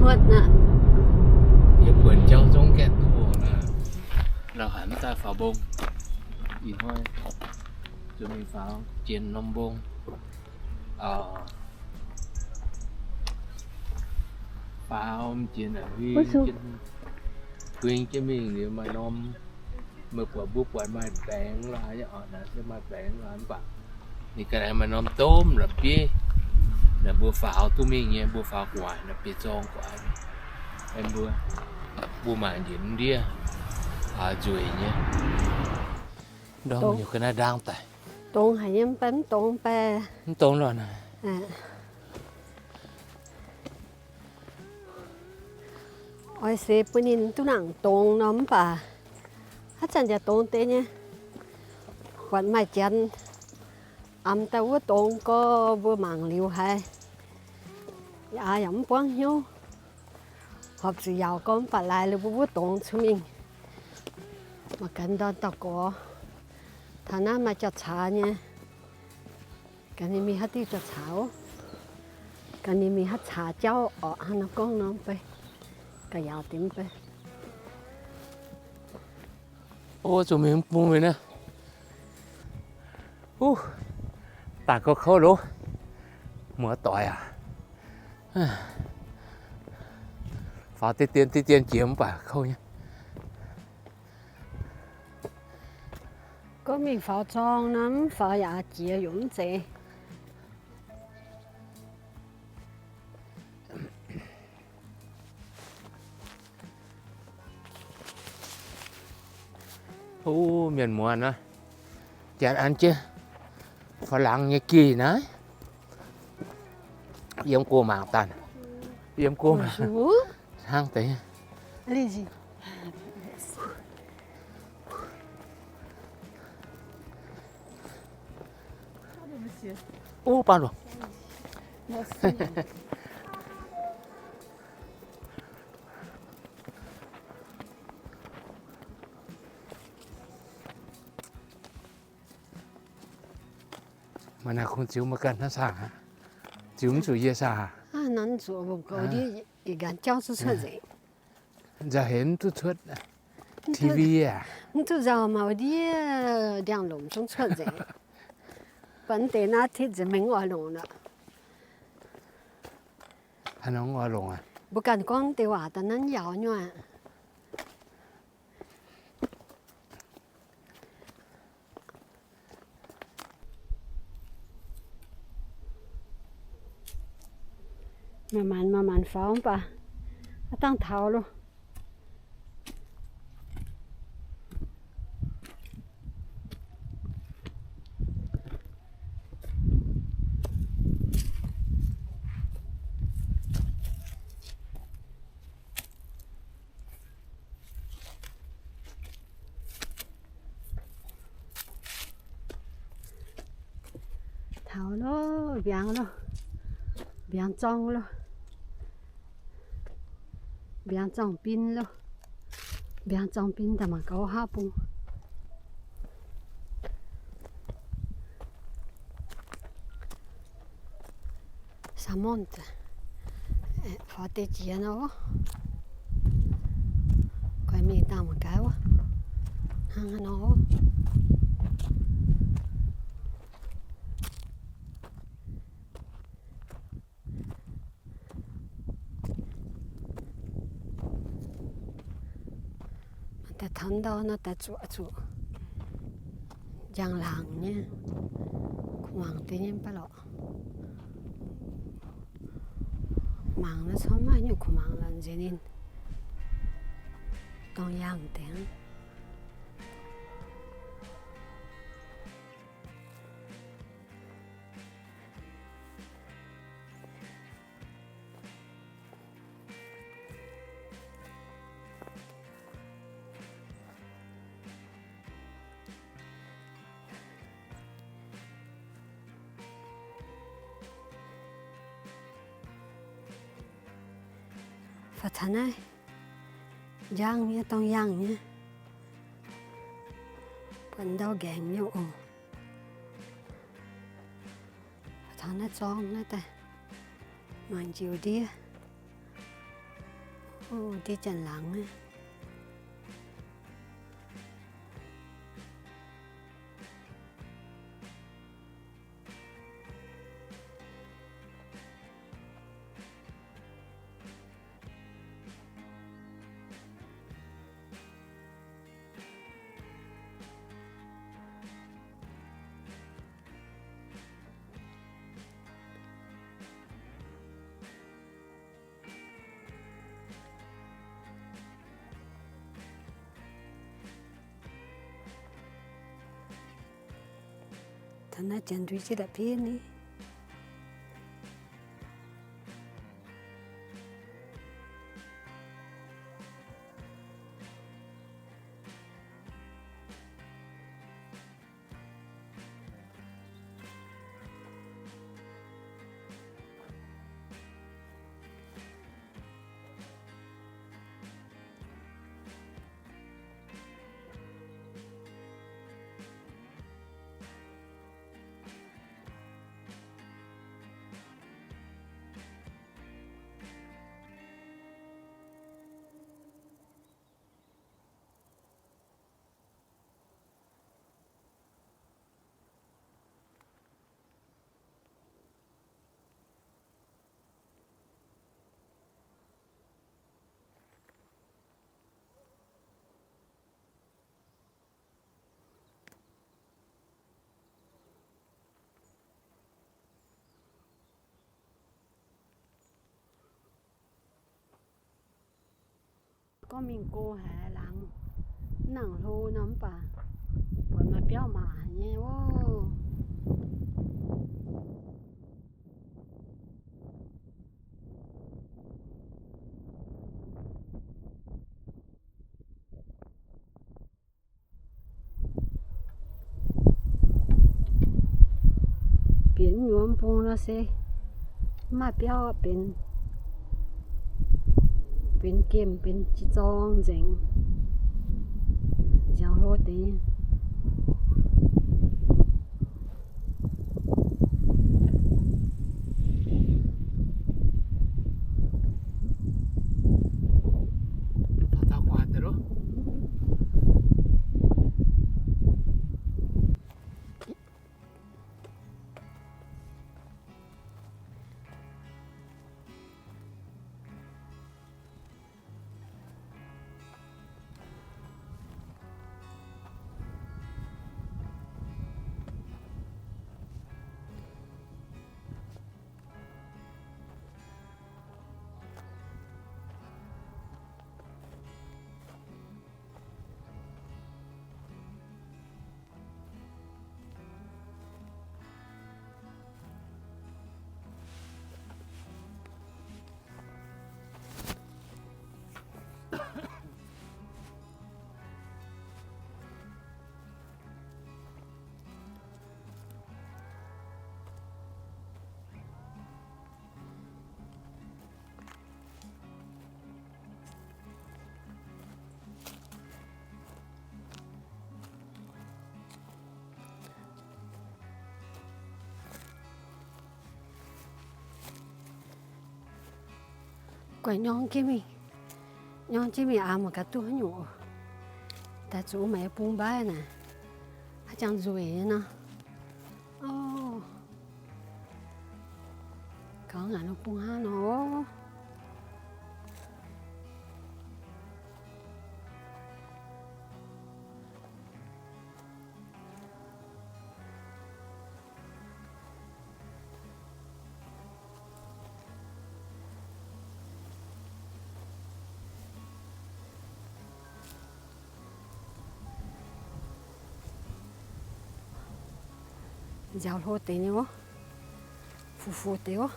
Hmuotv aqv. Yie buonc jauv zungv gaeqv duqv oc. La'haiz mv daaih faaux mbong. Ih hnoi zuqc mingh faaux jiex norm mbong. Faaux jiex naaic huing jienv mingh liuz maaih norm Meih buatc mbuo buatc maaih baengx la'haic, se maaih baengx la'haic mv baac ninh ga'naaiv maaih norm domh la'bieiv. Naaic mbuo faaux duqv mingh nyei, mbuo faaux gu'nguaaic naaic biei zorng gu'nguaaic. Mbuo, mbuo mangc njiec mv ndiev nzueic nyei. Ndorm nyei ga'naaiv ndaang daaih. Dongz haic nyei, mv baac mv dongz baac. Mv dongz lorqc naaic. Oix se bun ninh duqv nangc dongz nor mv baac haaix zanc yaac dongz deix nyei. Buatc maaih janx amx daaih wuov dongz gorx, mbuo mangc liuz haiz yaac, yaac mv buangv hnyouv. Horpc zuqc yaauc gorx mv baac laaix liuz mbuo wuov dongz cuotv mingh. Mangc gaax ndorn dauh gorx. Taux naaiv maaih jauv-caax nyei. Gaax ninh mingh haaix diuh jauv-caax oc. Gaax ninh mingh haaix caax jauv orqc, hnangv nor gorngv nor mv bei. Gaax yaauc deix mv bei. Ov, zuqc mingh mv bung mingh naaiv. Ov, daaih kouv kouv loh. Muoz-doic aac. Faaux deix dien deix dien jiex mv baac kouv nyei. Gorngv mingh faaux zorng nor, mv faaux yaac jiex yaac mv zeiz. Ov, mienh muoz naaiv, janx an jienv faaux laangz nyei geh naaiv. Yiem go mangc daaih. Yiem go mangc. Hnangv deix. Ov, baav loh. Maaih naaic kungx ziux maaih ganh hnangv saah aqv? Ziux mv zuqc yie saah? Hnangv zuqc mbuo goux ndiev ih ganh jauv zungv cuotv nzengc. Nzauh heix mv duqv cuotv. T V aac? Mv duqv nzauh mauh ndiev ndiangx-lomc zungv cuotv nzengc. Baac mv deix naaiv titv nzengc mingh oix longc aqv. Haaix nor oix longc aqv? Mbuo ganh gorngv deix waac daaih naaiv yaauc nyei aqv. Manc-manc manc-manc faaux mv baac aav dangh taux loh. Taux loh, mbiaangx loh, mbiaangx zorng loh, mbiaangx zorng-bin loh, mbiaangx zorng-bin daaih mangc gaax wuov haav bung. Salmon, faaux deix jiex nor, goix mingh dangh mangc gaax wuov, hnangv haaix nor. Daaih taux ndau nor daaih zuqc, zuqc njang-laangc nyei, kuv mangc deix nyei mv baac lorqc. Mangc nor corc maiv nyungc kuv mangc lorqc, nziex ninh dorng yangh deix aqv. Faaux taux naaiv, njang nyei, dorng yangh nyei, buatc ndau nqaengc nyei oc. Faaux taux naaiv zorng naaiv daaih, mangc njiec ndiev. Ndiev janx-laangz. Taux naaiv janx ndui jienv la'bieiv ni. Gorngv mingh go haiz laangz nangc hlo nor mv baac buatc maaih biauv maac haic nyei oc. Bieqc nyuoz mbung nor se mv maaih biauv, benx, benx gemh, benx jiez zorng nzengc. Nziaaux hlo deix. Guaih nyorng jienv mingh, nyorng jienv mingh aav, mangc gaax duqv haaix nyungc. Daaih zuqc maaih bung mbaaih naaic, haaix jangx nzueic nyei nor. Gaux ngaanc bung hnangv nor. Nziaaux hlo deix nyei oc. Fuv fuv deix oc.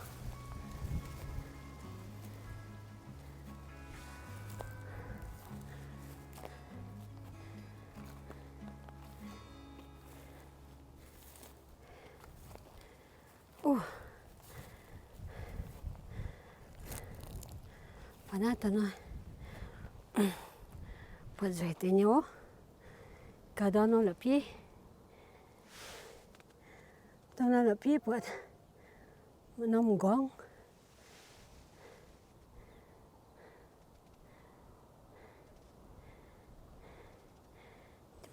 Buatc naaiv daaih nor, buatc nzueic deix nyei oc. Gauh ndau norm la'bieiv, ndau norm la'bieiv buatc norm m'nqorngv.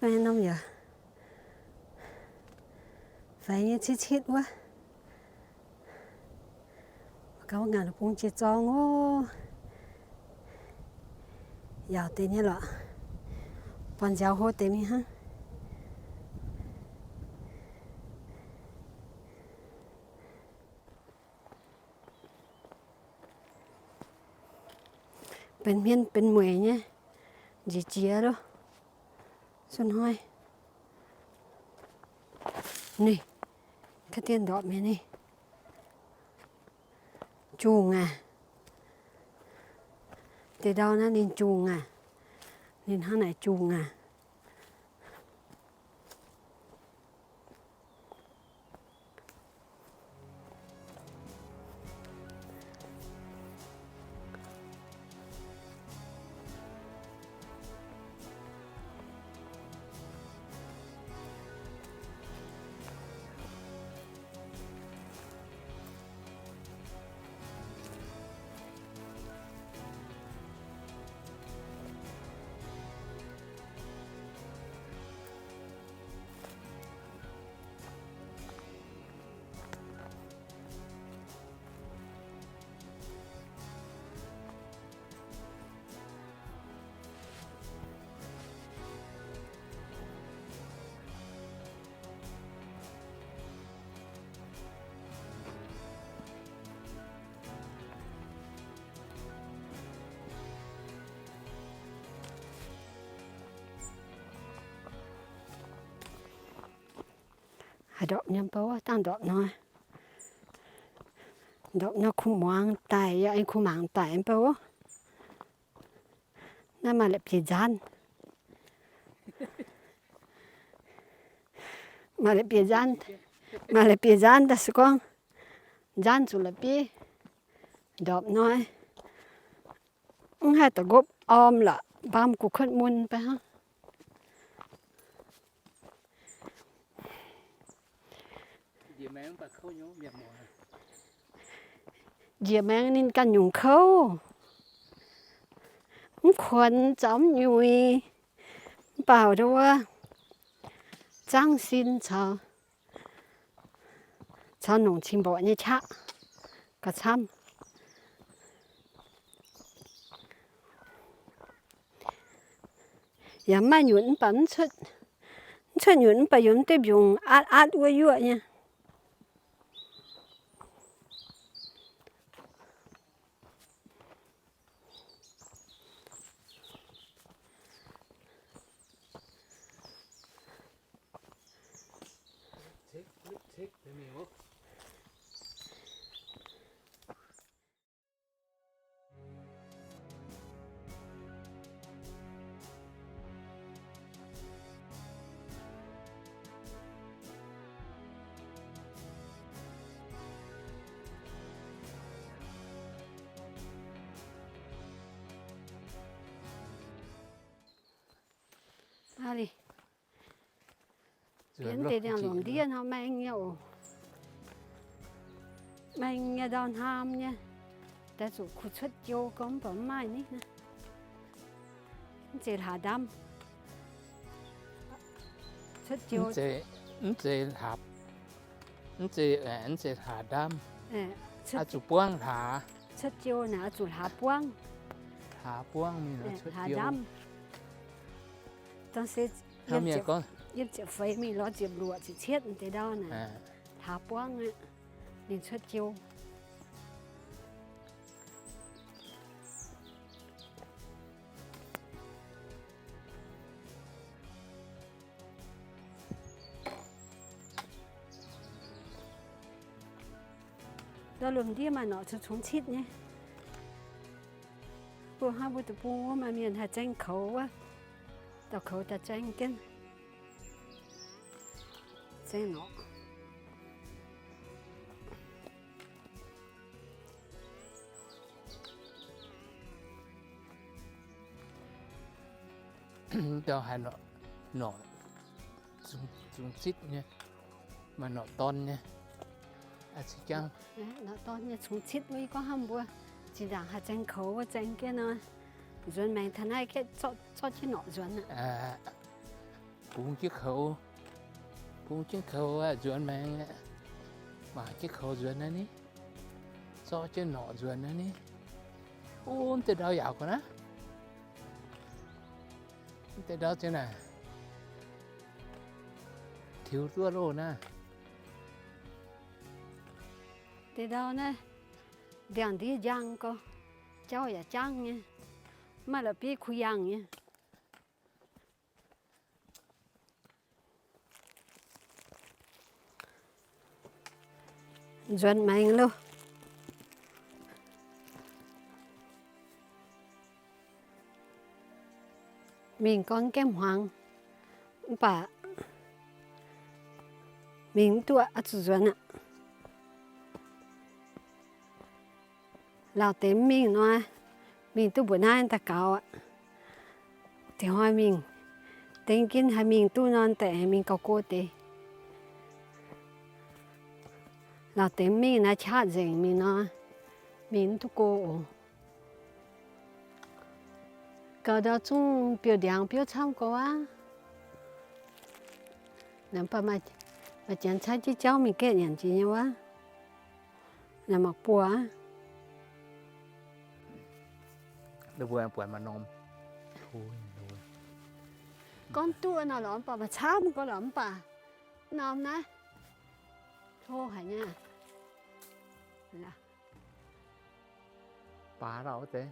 Maiv norm yaac faix nyei citv-citv wuov. Gauv ngaanc bung jiex zorng oc. Yaauc deix nyei lorqc. Buangh nziaaux hlo deix mingh hnangv. Benx hmien benx mueic nyei, njiec jiex loh. Sun hnoi. Ninh, kaav dien ndorpc mienh ninh. Jungh aac. Deix ndau naaiv ninh jungh aac. Ninh hnangv naaic jungh aac. Haaix ndorpc nyei bou, dangh ndorpc hnoi. Ndorpc hnoi kuh muangx daic, yaac aengx kuh mangc daic bou. Naaiv maaih la'bieiv-nzanv. Maaih la'bieiv-nzanv, maaih la'bieiv-nzanv daaih se gorngv nzanv zuqc la'bieiv. Ndorpc hnoi mv haih da'ngopv orm lorqc, mbaam gu'kuotv mun baac hnangv. Njiec maengx ninh ganh nyungc kouv, mv kuonx zaux mv nyuix, mv baac wuov zangv sin caux, caux nongc cing mborqc nyei qaqv gauh camv. Yaac mv maaih nyutc mv baac mv cuotv, mv cuotv nyutc mv baac yiem deix mbiungc atv atv wuov yuoqv nyei. Bienv deix ndiangx-lomc ndiev nor maeng nyei oc. Maeng nyei ndau hnam nyei. Daaih zuqc kuh cuotv jiou gorngv mv baac mv maaih niv. Mv zeiz hlaax ndamv. Cuotv jiou. Mv zeiz, mv zeiz hlaax, mv zeiz, mv zeiz hlaax ndamv. Oix zuqc buangv hlaax. Cuotv jiou naaic oix zuqc hlaax buangv. Hlaax buangv mingh cuotv jiou. Dangh se yiem ziepc feix mingh lorz ziepc luoqc ziepc cietv deix ndau naaic, hlaax buangv aqv, ninh cuotv jiou. Ndau lomc ndiev maaih norqc cungx citv nyei. Mbuo hnangv mbuo deic-bung wuov maaih mienh haih zaeng koux wuov, dauh koux daaih zaeng jienv, zaeng norqc. Ndau haaix norqc, norqc cungx citv nyei, maaih norqc dorn nyei. Aa, zinh jangv. Norqc dorn nyei cungx citv wuov, yie gorngv hnamv mbuo zinh ndaangc haih zaeng koux wuov zaeng jienv nor, nzuonx maengx taux naaiv gaeqv zorqv jienv norqc nzuonx aqv. Bungx jienv koux, bungx jienv koux nzuonx maengx aqv. Maac jienv koux nzuonx naaiv ni, zorqv jienv norqc nzuonx naaiv ni. Ov, mv deix ndau yaauc gorx naaiv. Mv deix ndau ziang naaic, tiux duqv loh naaiv. Deix ndau naaiv ndiangx-ndiev njang gorx, jauv yaac jangv nyei, maaih la'bieiv kuh yangh nyei. Nzuonx maengx loh. Mingh gorngv gaengh hmuangx, mv baac mingh mv duqv oix zuqc nzuonx aqv. Laauh deix mv mingh nor, mingh duqv mbuoqc naaiv daaih gaux aqv. Dingc hnoi mingh, dengv jienv haih mingh duqv nor, daaih mingh gauh go deix. Laauh deix mv mingh naaiv qaqv nzengc mingh nor, mingh mv duqv go oc. Gauh ndau zungv biouv ndiangx biouv camv gorx aqv. Mv baac maaih janx caaiv jienv jauv mingh gaeqv nyanc jiex nyei wuov. Naaic mangc buo aqv. Gorngv duqv nor lorz mv baac maaih camv gorx lorz mv baac norm naaiv hlo haic nyei. Baac lauh wuov deix.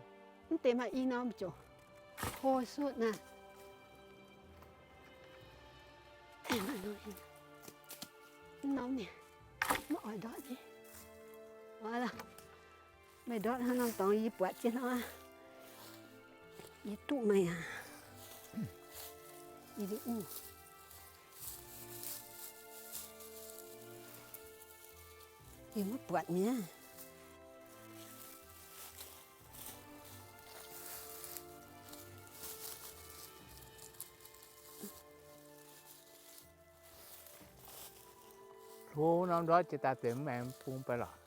Mv deix maaih i norm ziouc hlo sutv naaiv. Norm ni, maiv oix ndortv ni. Meih ndortv hnangv norm dorngx yie buatc jienv nor, yie duqv meih aqv. Yie mv, yie maiv buatc mi'aqv. Hlo norm ndortv jiex daaih deix mv maengx bung baac lorqc.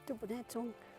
Duqv mbuo naaiv zungv